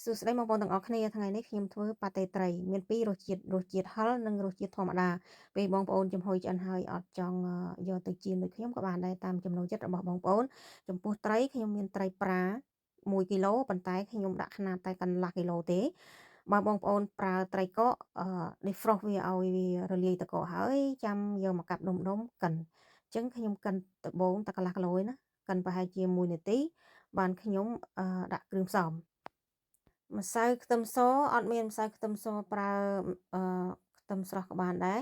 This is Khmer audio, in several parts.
សួស្តីបងប្អូនទាំងអស់គ្នាថ្ងៃនេះខ្ញុំធ្វើប៉ាតេត្រីមានពីររសជាតិរសជាតិហឹរនិងរសជាតិធម្មតាពេលបងប្អូនចំហុយឆ្អិនហើយអត់ចង់យកទៅចៀនដូចខ្ញុំក៏បានដែរតាមចំណូលចិត្តរបស់បងប្អូនចំពោះត្រីខ្ញុំមានត្រីប្រា1គីឡូប៉ុន្តែខ្ញុំដាក់ខ្នាតតែកន្លះគីឡូទេបើបងប្អូនប្រើត្រីកក defrost វាឲ្យវារលាយតកកហើយចាំយកមកកាប់ដុំដុំកិនអញ្ចឹងខ្ញុំកិនដំបូងតែកន្លះគីឡូឯណាកិនប្រហែលជា1នាទីបានខ្ញុំដាក់គ្រឿងផ្សំម្សៅខ្ទឹមសអត់មានម្សៅខ្ទឹមសប្រើអឺខ្ទឹមស្រស់ក៏បានដែរ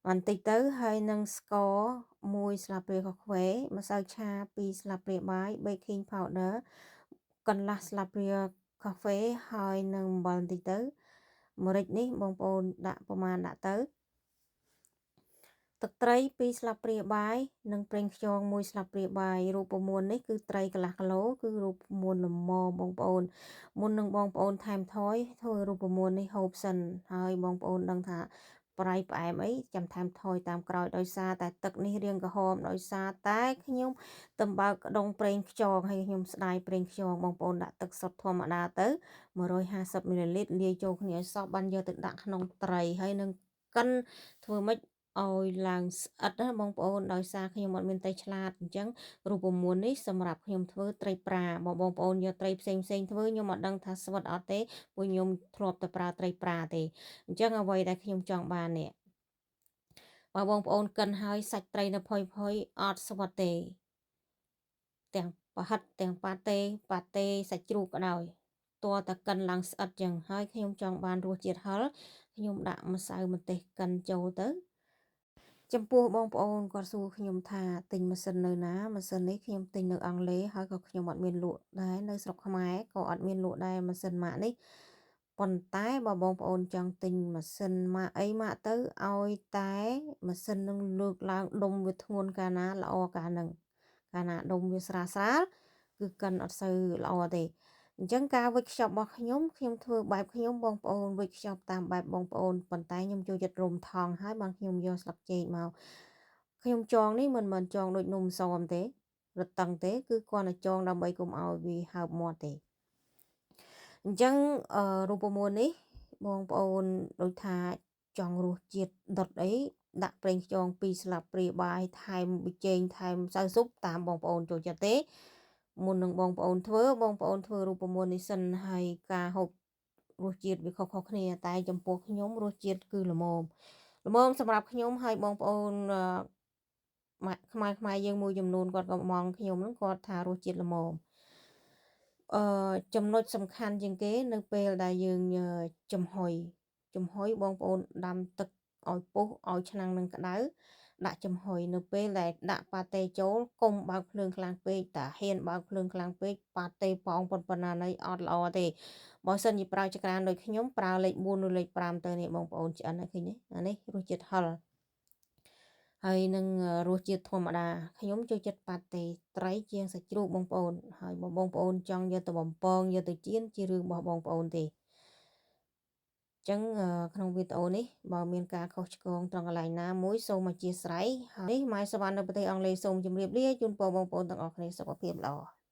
បន្តិចទៅហើយនឹងស្ករ1ស្លាបព្រាកាហ្វេម្សៅឆា2ស្លាបព្រាបាយ baking powder កន្លះស្លាបព្រាកាហ្វេហើយនឹងអំបិលបន្តិចទៅម្រេចនេះបងប្អូនដាក់ប្រមាណដាក់ទៅទឹកត្រី2ស្លាបព្រាបាយនិងប្រេងខ្យង1ស្លាបព្រាបាយរូបមន្តនេះគឺត្រីកន្លះគីឡូគឺរូបមន្តល្មមបងប្អូនមុននឹងបងប្អូនថែមថយធ្វើរូបមន្តនេះហូបសិនហើយបងប្អូនដឹងថាប្រៃផ្អែមអីចាំថែមថយតាមក្រោយដោយសារតែទឹកនេះរាងក្រហមដោយសារតែខ្ញុំតំបើកក្ដុងប្រេងខ្យងហើយខ្ញុំស្ដាយប្រេងខ្យងបងប្អូនដាក់ទឹកសុទ្ធធម្មតាទៅ150មីលីលីត្រលាយចូលគ្នាឲ្យសព្វបានយកទៅដាក់ក្នុងត្រីហើយនឹងកិនធ្វើម៉េចឲ្យឡើងស្អិតណាបងប្អូនដោយសារខ្ញុំអត់មានត្រីឆ្លាតអញ្ចឹងរូបមន្តនេះសម្រាប់ខ្ញុំធ្វើត្រីប្រាបើបងប្អូនយកត្រីផ្សេងផ្សេងធ្វើខ្ញុំអត់ដឹងថាស្វិតអត់ទេព្រោះខ្ញុំធ្លាប់តែប្រើត្រីប្រាទេអញ្ចឹងអ្វីដែលខ្ញុំចង់បាននេះបើបងប្អូនកិនហើយសាច់ត្រីនៅផុយផុយអត់ស្វិតទេទាំងប្រហិតទាំងប៉ាតេប៉ាតេសាច់ជ្រូកក៏ដោយតើតែកិនឡើងស្អិតចឹងហើយខ្ញុំចង់បានរសជាតិហឹរខ្ញុំដាក់ម្សៅម្ទេសកិនចូលទៅចំពោះបងប្អូនគាត់សួរខ្ញុំថាទិញម៉ាស៊ីននៅណាម៉ាស៊ីននេះខ្ញុំទិញនៅអង់គ្លេសហើយក៏ខ្ញុំអត់មានលក់ដែរនៅស្រុកខ្មែរក៏អត់មានលក់ដែរម៉ាស៊ីនម៉ាកនេះប៉ុន្តែបើបងប្អូនចង់ទិញម៉ាស៊ីនម៉ាកអីម៉ាកទៅឲ្យតែម៉ាស៊ីននឹងលើកឡើងដុំវាធ្ងន់កាលណាល្អកាលហ្នឹងកាលណាដុំវាស្រាលស្រាលគឺកិនអត់សូវល្អទេអញ្ចឹងការវេចខ្ចប់របស់ខ្ញុំខ្ញុំធ្វើបែបខ្ញុំបងប្អូនវេចខ្ចប់តាមបែបបងប្អូនប៉ុន្តែខ្ញុំចូលចិត្តរុំថង់ហើយបានខ្ញុំយកស្លឹកចេកមកខ្ញុំចងនេះមិនមែនចងដូចនំសមទេរតឹងទេគឺគ្រាន់តែចងដើម្បីកុំឲ្យវាហើបមាត់ទេអញ្ចឹងរូបមន្តនេះបងប្អូនដូចថាចង់រសជាតិដុតអីដាក់ប្រេងខ្យង2ស្លាបព្រាបាយថែមប៊ីចេងថែមម្សៅស៊ុបតាមបងប្អូនចូលចិត្តទេមុននឹងបងប្អូនធ្វើបងប្អូនធ្វើរូបមន្តនេះសិនហើយការហូបរសជាតិវាខុសៗគ្នាតែចំពោះខ្ញុំរសជាតិគឺល្មមល្មមសម្រាប់ខ្ញុំហើយបងប្អូនខ្មែរខ្មែរយើងមួយចំនួនគាត់ក៏មងខ្ញុំហ្នឹងគាត់ថារសជាតិល្មមអឺចំណុចសំខាន់ជាងគេនៅពេលដែលយើងចំហុយចំហុយបងប្អូនដាំទឹកឲ្យពុះឲ្យឆ្នាំងនឹងក្តៅដាក់ចំហុយនៅពេលដែលដាក់ប៉ាតេចូលកុំបើកភ្លើងខ្លាំងពេកតាហ៊ានបើកភ្លើងខ្លាំងពេកប៉ាតេប៉ោងប៉ុណ្ណាណីអត់ល្អទេបើសិនជាប្រើចក្រានដូចខ្ញុំប្រើលេខ4ឬលេខ5ទៅនេះបងប្អូនឆ្អិនហើយឃើញទេអានេះរសជាតិហឹរហើយនឹងរសជាតិធម្មតាខ្ញុំចូលចិត្តប៉ាតេត្រីជាងសាច់ជ្រូកបងប្អូនហើយបងប្អូនចង់យកទៅបំពងយកទៅចៀនជារឿងរបស់បងប្អូនទេចឹងក្នុងវីដេអូនេះបើមានការខុសឆ្គងត្រង់កន្លែងណាមួយសូមអធ្យាស្រ័យហើយនេះម៉ែសវណ្ណនៅប្រទេសអង់គ្លេសសូមជម្រាបលាជូនពរបងប្អូនទាំងអស់គ្នាសុខភាពល្អ។